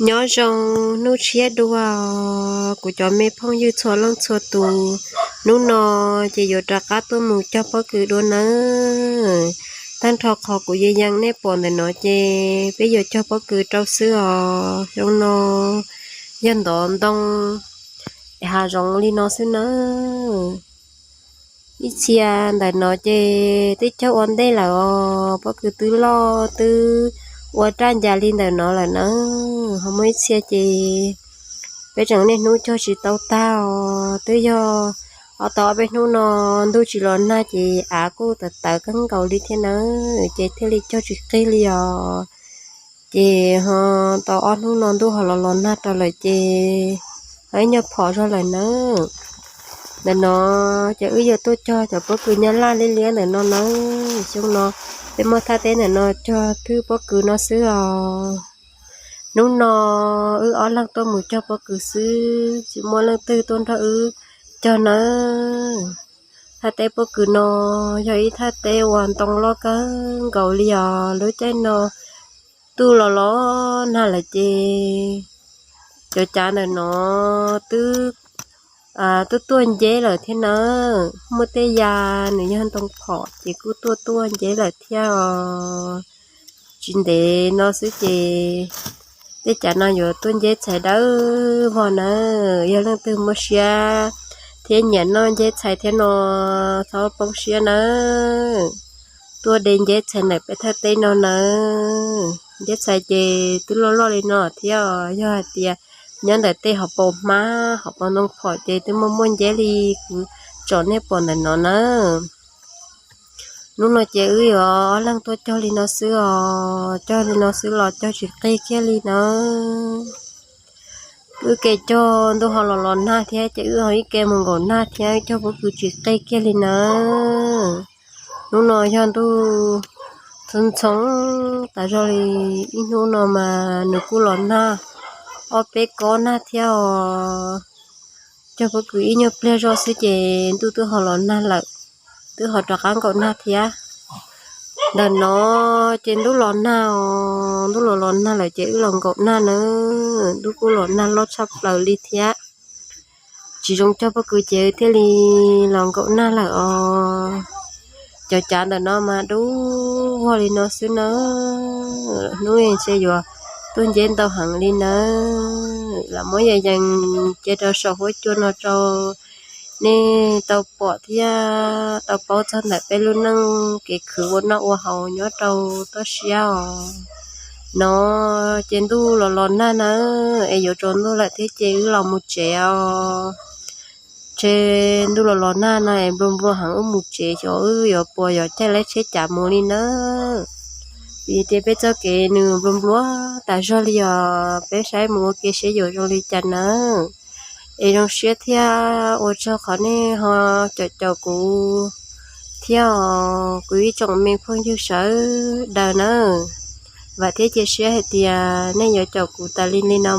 Nyob zoo hnub tshiab dua, kuv cov me phooj ywg txhua leej txhua tus, hnub no ces yuav rov qab tuaj mus cog pob kws dua nawb. Tag nrho qhov kuv yees yees nej pom ntawm no ces peb yuav cog pob kws rau xwb os. Xyoo no yog ntov ntoo es hav zoov li no xwb nawb. Ib txhia ntawm no ces twb cog ua ntej lawm os, pob kws twb loj twb ua raj ncas li ntawm no lawm nawb. Ho muaj ib txhia ces peb tseem niaj hnub cog tsis tau tag os, twb yog ob tau ob peb hnub no ntuj tsis los nag ces av kuj tawv tawv kawg nkaus li thiab nawb, ces thiaj li cog tsis qig li os. Ces ho tau ob hnub no ntuj ho los los nag rau lawm ces ho ib nyuag phom zog lawm nawb. Ntawm no ces wb yuav tuaj cog cov pob kws nyab laj liab liab ntawm no nawb. Xyoo no peb muaj thaj teb ntawm no cog thwb pob kws no xwb os. Hnub no wb ob leeg tuaj mus cog pob kws xwb, tsis muaj leej twg tuaj nrog wb cog nawb. Thaj teb pob kws no yog ib thaj teb uas ntoo loj kawg nkaus li os. Lub caij no ntuj los los nag lawm ces cov cav ntawm no twb, twb tuaj nceb lawm thiab nawb. Muaj tej ya nws yog ntoo phom ces kuj tuaj tuaj nceb lawm thiab os. Tsis ntev no xwb ces tej cav no yuav tuaj nceb txhais dawb vog nawb. Yog leej twg muaj siab thiab nyiam noj nceb txhais thiab no txhob poob siab nawb. Tuaj de nceb txhais ntawm peb thaj teb no nawb. Nceb txhais ces twb loj loj li no thiab os. Yog hais tias nyob ntawm tej hauv paus hmab hauv paus ntoo phom ces twb muaj muaj nceb li kuv tsom nej pom ntawm no nawb. Hnub no ces wb yuav ob leeg tuaj cog li no xwb os, cog li no xwb los cog tsis qig kiag li nawb. Wb ke cog ntuj ho los los nag thiab ces wb ho ib ke mus nkaum nag thiab, cog pob kws tsis qig kiag li nawb. Hnub no yog ntuj ntxhoo ntxhoo tas zog li, ib hnub no mas nws kuj los nag ob peb kob nag thiab os. Cog pob kws ib nyuag pliag zog xwb ces ntuj twb ho los nag lawm, twb ho rov qab nkaum nag thiab. Ntawm no ces ntuj los nag os, ntuj los los nag lawm ces wb los nkaum nag nawb, ntuj kuj los nag loj tshaj plaws li thiab. Tsis zoo cog pob kws ces thiaj li los nkaum nag lawm os. Cov cav ntawm no mas dub vog li no xwb nawb. Hnub ntshe yuav tuaj nceb ntau heev li nawb. Lam muab yog yees cia rau saum huab cua no rau nej tau pom thiab tau paub txog ntawm peb lub neej kev khwv ua noj ua haus nyob rau toj siab os. No ces ntuj los los nag nawb, es yuav tsaus ntuj lawm thiab ces wb los mus tsev os. Ntshe ntuj los los nag no es nplua nplua heev, wb mus tsev xyov wb yuav puas yuav caij lawv tsheb cav mus li nawb. Vim tias peb txoj kev nws nplua nplua tas zog li os, peb saib mus ua ke seb yuav zoo li cas nawb. Es zoo siab thiab ua tsaug qhov nej ho caum caum kuv thiab os, kuv ib tsoom me phooj ywg sawv daws nawb. Vam thiab cia siab hais tias nej yuav caum kuv tas li li no